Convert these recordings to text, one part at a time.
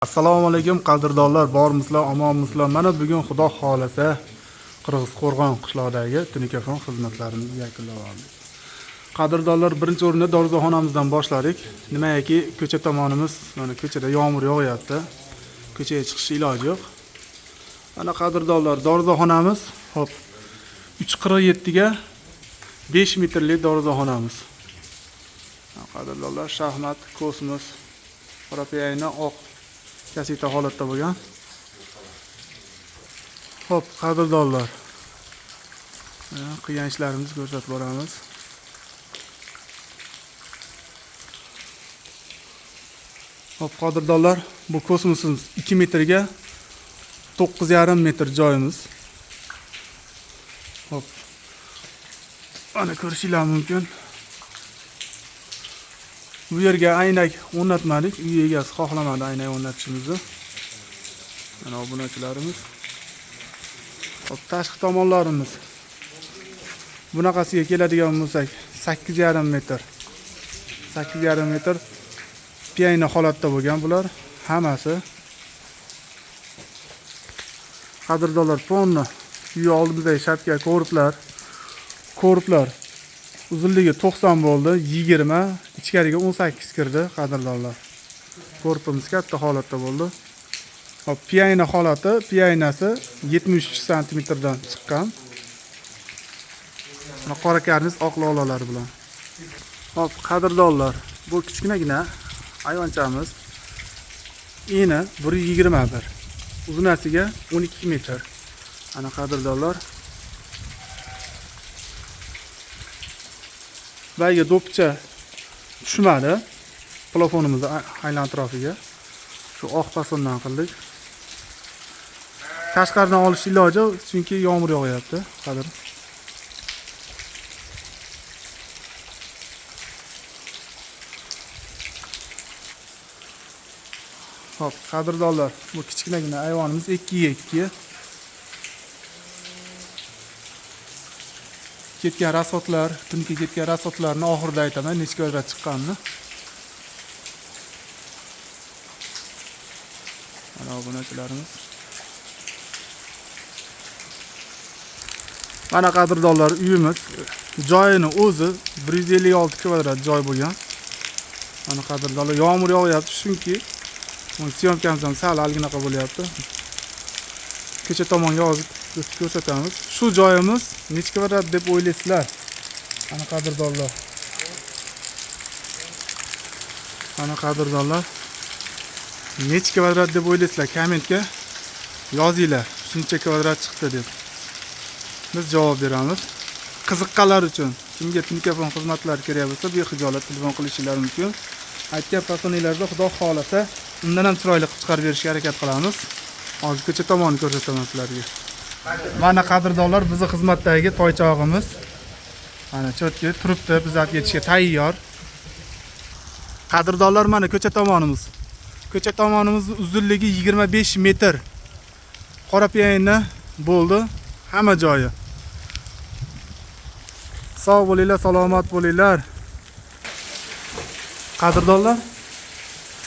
Assalomu alaykum qadrdonlar, bormisizlar, omonmisizlar? Mana bugun Xudo xolasa Qirg'izqo'rg'on qishlog'idagi tunikafon xizmatlarimizni yakunlab oldik. Qadrdonlar, birinchi o'rinda darvozaxonamizdan boshladik. Nimagaki ko'cha tomonimiz, mana ko'chada yomg'ir yog'yapti. Ko'chaga chiqish iloji yo'q. Mana qadrdonlar, darvozaxonamiz, hop, 3.47 ga 5 metrlik darvozaxonamiz. Qadrdonlar, shaxmat, kosmos, qora pianino, oq kaseta holatda bo'lgan. Xo'p, qadrdonlar. Mana qilgan ishlarimizni ko'rsatib boramiz. Xo'p, qadrdonlar, bu kosmosimiz 2 metrga 9,5 metr joyimiz. Xo'p. Mana ko'rishinglar mumkin. Bu yerga aynak o'rnatmadik. Uy egasi xohlamadi aynak o'rnatishimizni. Mana obunachilarimiz. Hop, tashqi tomonlarimiz. Bunaqasiga keladigan bo'lsak, 8,5 metr. 8,5 metr pianino holatda bo'lgan bular hammasi. Qadrdonlar, ponni uy oldimizdagi shapka ko'riplar. Ko'riplar uzunligi 90 bo'ldi, 20, ichkariga 18 kirdi qadrdonlar. Ko'rpimiz katta holatda bo'ldi. Hop, pianino holati, pianinosi 73 santimetrdan chiqqan. Mana qora karniz oq lolalar bilan. Hop, qadrdonlar, bu kichkinagina ayvonchamiz. Eni 1.21. Uzunasiga 12 metr. Ana qadrdonlar. Bayiga do'ppicha tushmadi. Plafonimizni aylan atrofiga. Shu oq fasondan qildik. Tashqaridan olish iloji, chunki yomg'ir yog'yapti. Qadr. Hop, qadrdonlar, bu kichkinagina ayvonimiz 2ga 2. Ketgan rasxodlar, tungi ketgan rasxodlarni oxirida aytaman, necha kvadrat chiqqanini. Mana obunachilarimiz. Mana qadrdonlar, uyimiz joyini o'zi 156 kvadrat joy bo'lgan. Mana qadrdonlar, yomg'ir yog'yapti, chunki syomkamiz ham sal alginaqa bo'lyapti. Ko'cha tomonga hozir ko'rsatamiz. Shu joyimiz necha kvadrat deb o'ylaysizlar? Ana qadrdonlar. Ana qadrdonlar. Necha kvadrat deb o'ylaysizlar? Kommentga yozinglar. Shuncha kvadrat chiqdi deb. Biz javob beramiz. Qiziqqanlar uchun, kimga tunikafon xizmatlari kerak bo'lsa, bexijolat telefon qilishingiz mumkin. Aytgan fasoninglarda Xudo xolasa undan ham chiroyli qilib chiqarib berishga harakat qilamiz. Hozir ko'cha tomonni ko'rsataman sizlarga. Mana qadrdonlar, bizni xizmatdagi toychog'imiz. Mana cho'tki turibdi, biz olib ketishga tayyor. Qadrdonlar, mana ko'cha tomonimiz. Ko'cha tomonimiz uzunligi 25 metr. Qora pianino bo'ldi hamma joyi. Sog' bo'linglar, salomat bo'linglar. Qadrdonlar,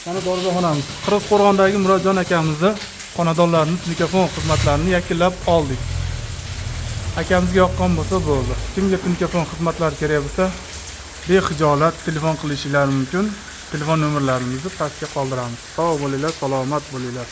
mana darvozaxonamiz. Qirg'izqo'rg'ondagi Murodjon akamizni xonadonlarini tunikafon xizmatlarini yakunlab oldik. Akamizga yoqqan bo'lsa bo'ldi. Kimga tunikafon xizmatlari kerak bo'lsa, bexijolat telefon qilishinglar mumkin. Telefon nomerlarimizni pastga qoldiramiz. Sog' bo'linglar, salomat bo'linglar.